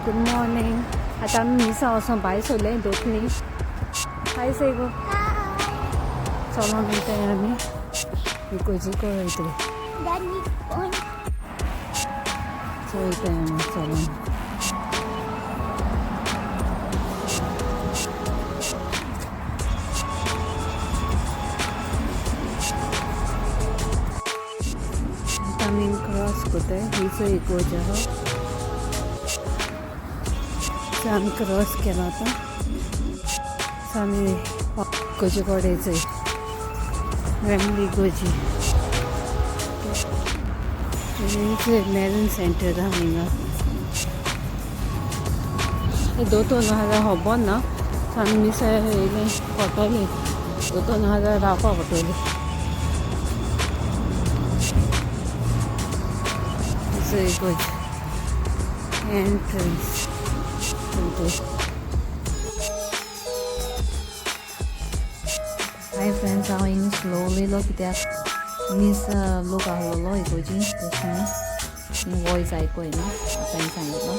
Good morning. आतां आमी मिसा वचोन भायर सरले दोतनी. हाय सई गो. चलोन वयताय आमी इगोर्जीको वयतली. सो वयताय आमी चलोन. आतां आमी क्रॉस कोताय. ही इगोर्ज आहा. सो आमी क्रॉस केला आतां. सो आमी इगोर्जी कडेन चोय, फॅमिली इगोर्जी. मेरन सेंटर आहा हिंगा. दोतोर आहा जाल्यार खबर ना. सो आमी मिसा येयले पडटले, दोतोर आहा जाल्यार रावपा पडटलें. इगोर्ज एंट्रन्स. हाय फ्रेंड्स, हांव हिंग स्लो उलयलो कित्याक मीस लोक आहलोलो इगोर्जीन, तशें न्हू वॉयस आयको येना. आतां हांवें सांगितलो.